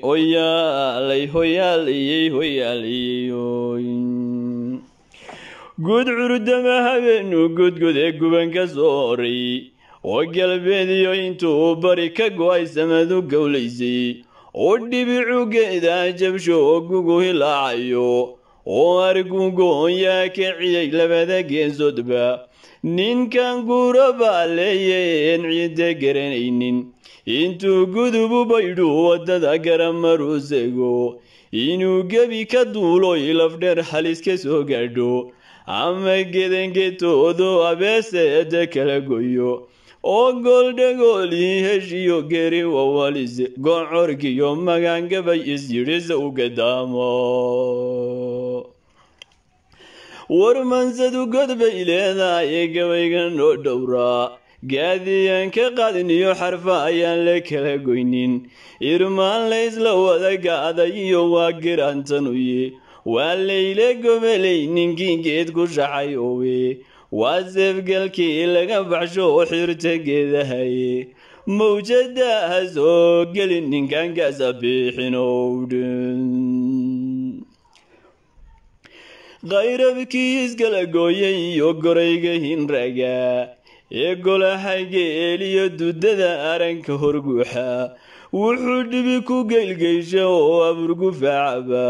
Hoyaalay, hoyaalayey, hoyaalayey. Guud curudama habeenu gudgud ee guban ka soo horay oo galbeediyo intuu bari ka go-ay samadu gowlaysay oo dhibicu geeda jabsho oo gugu hilaacayo oo argugoonyaa kiciyey labada geesoodba. Ninkan guuro baa leeyeen ciidda garanaynin intuu gudubu baydhu waddada garamaruusego inuu gebi ka duulo ilafdheer halis ka soo gaadho ama gedangetoodo abeeseeda kala goyo oo gooldhagoolii heshiyo geri wawalise gocorkiyo magangabay isyidhisa u gadaamo. Warmansadu god bay leedahay gabayga noo dhowraa, gaadiyaan ka qaadiniyo xarfa ayaan la kala goynin, irmaan laysla wada gaaday iyo waa giraantanuye, waa layle gobeley ninkii geed ku shacay owe, waa seefgalkii laga baxsho oo xirta geedahaye, mawjada ha soo gelin ninkan kaasa bixinowdhan. Qayrabkii iskala gooyay iyo gorayga hinraga ee golaha geeliyo dudada aranka horguuxa wuxuu dhibi ku geylgeysha oo aburgufaacaba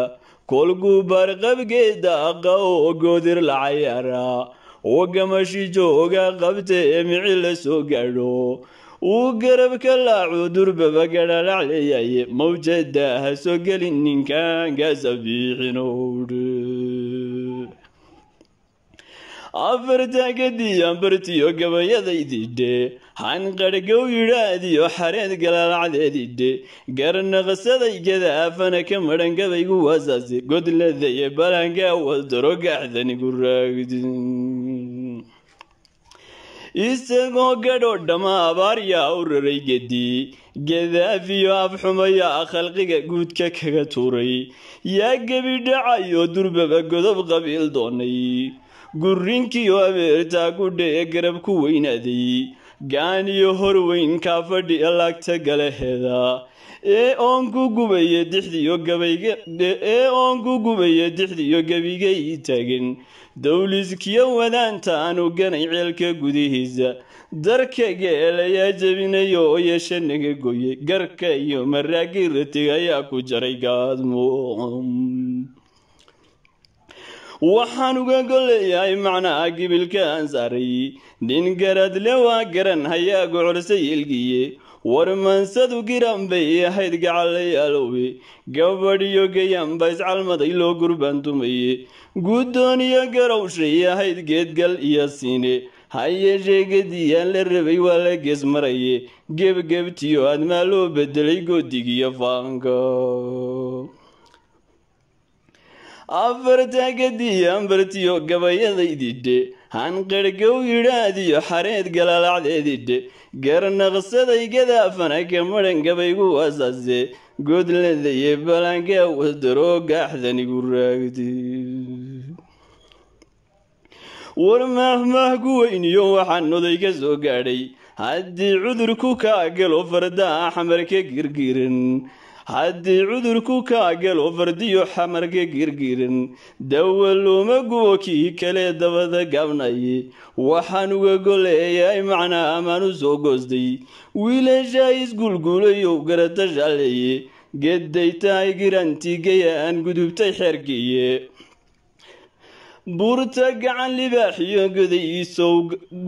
kolkuu baarqabgeeda aqa oo goodir la cayaara oo gamashi jooga qabta ee mici la soo gaadho uu garabka laacu durbaba gadhalac leeyaye, mawjada ha soo gelin ninkan kaasa biixinowdh. Afarta gadiyan bartiyo gabayadaydidhe hanqarhgow yidhaahdiyo xareed galalacdeedidhe garnaqsaday gadaafana ka madhan gabaygu waasaase godladaye balanka wadaro gaaxdanigu raagdi. Isagoo gadhoo dhamma abaaryaa u raray gedi gadaafiyo afxumayaa khalqiga guudka kaga tuuray, yaa gebi dhacayo durbaba godob qabiil doonay, gurrinkiyo abeertaa gudhe ee garab ku weynaaday, gaaniyo horweyn kaa fadhiya laagta galaheeda ee oon ku gubaya dixdiyo gabayga ee oon ku gubaya dixdiyo gebigay taagan, dowliskiyo wadaanta aanu ganay ceelka gudihiisa, darka geelayaa jebinayo oo yeeshanaga gooyey, garka iyo maraagii ratig ayaa ku jaray gaadmo. Waxaan uga golleeyahay macnaha gibilka aan saaray, nin garadle waa garan hayaa gocorsay ilgiye. Warmansadu giran bay ahayd gacalayaalowe, gabadhiyo gayaanba iscalmaday loo gurbaantumaye, guddooniyo garowshay ahayd geedgal iyo siine, ha yeeshee gediyaan la rabay waa la gees maraye, gebgebtiyo admaa loo bedelay goodigiyo faanka. Afarta gadiyan bartiyo gabayadaydidhe hanqarhgow yidhaahdiyo xareed galalacdeedidhe garnaqsaday gadaafana ka madhan gabaygu waasaase godladaye balanka wasdaro gaaxdanigu raagdi. War mahmah ku weyniyo waxaan oday ka soo gaadhay, haddii cudurku kaa galo fardaha xamar ka girgiran, haddii cudurku kaa galo fardiyo xamar ka girgiran, dawa looma gubo kii kale dabada gaabnaye. Waxaan uga goleeyahay macnaa amaan u soo goostay, wiilashaa isgulgulayow garata shaleeye, geday tahay girantigaya aan gudubtay xeerkiiye, buurta gacan libaaxiyo godaysow,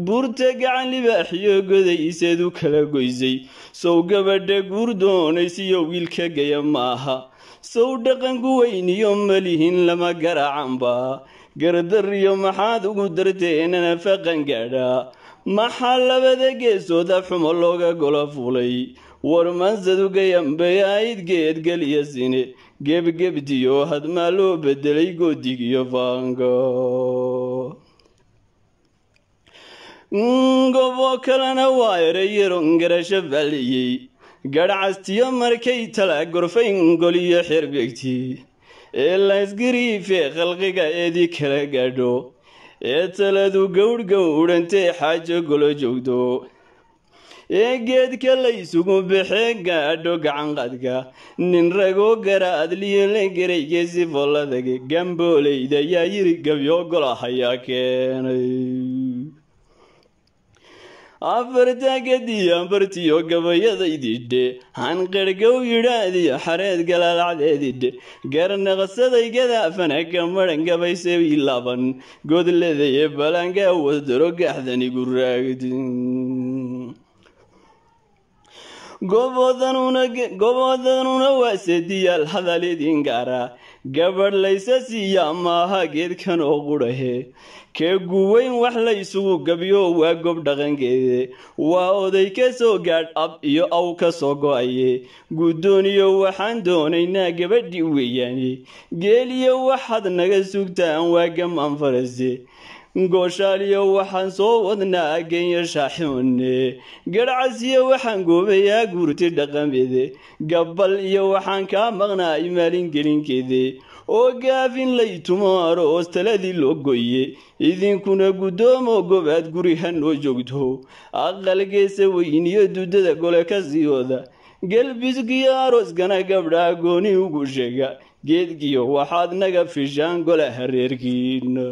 buurta gacan libaaxiyo godayseedu kala goysay, sow gabadha guur doonaysiyo wiilka gaya maaha, sow dhaqanku weyniyo malihin lama garaacanba, gardariyo maxaad ugu darteenana faqan gaadhaa, maxaa labada geesood afxumo looga golo fuulay? Warmansadu gayanbay ahayd geedgeliya sine, gebgebtiyo hadmaa loo bedelay goodigiyo faanka. Gobo kalena waa erayaron garasho faaliyey, garhcastiyo markay tala gorfayn goliyo xerbegti ee laysgariife khalqiga eedii kala gaadho ee taladu gowdh gowdhantee xaajo golo joogto Ee geedka laysugu baxee gaadho gacanqadka, nin ragoo gara adliyo la garaygeesi folladage gambooleyda yaa yiri gabyo golahayaa keenay. Afarta gadiyan bartiyo gabayadaydidhe hanqarhgow yidhaahdiyo xareed galaalacdeedidhe garnaqsaday gadaafana ka maran gabayse laban godledaye balanka wadaro gaxdanigu raagdi. Gobodanuna waa sediyaal hadal idin gaara, gabadh laysa siiyaa maaha geedkan oo qudhahe. Kee guweyn wax laysugu gabyo waa gob dhaqankeede, waa oday ka soo gaadh ab iyo aw ka soo go-aye. Guddooniyo waxaan doonaynaa gabadhii weeyaane, geeliyo waxaad naga sugtaan waa gamaan farase. Gooshaaliyo waxaan soo wadnaa genya shaaximane, garhcasiyo waxaan goobayaa guurti dhaqameede. Gabbal iyo waxaan kaa maqnaa maalingelinkeede, oo gaafin laytumo aroos taladii loo goye. Idinkuna guddoomo gobaad guri ha noo joogto, aqalgeesa weyniyo dudada gole ka sii wada. Gelbiskiyo arooskana gabdhaa gooni ugu sheega, geedkiyo waxaad naga fishaan golaha reerkiina.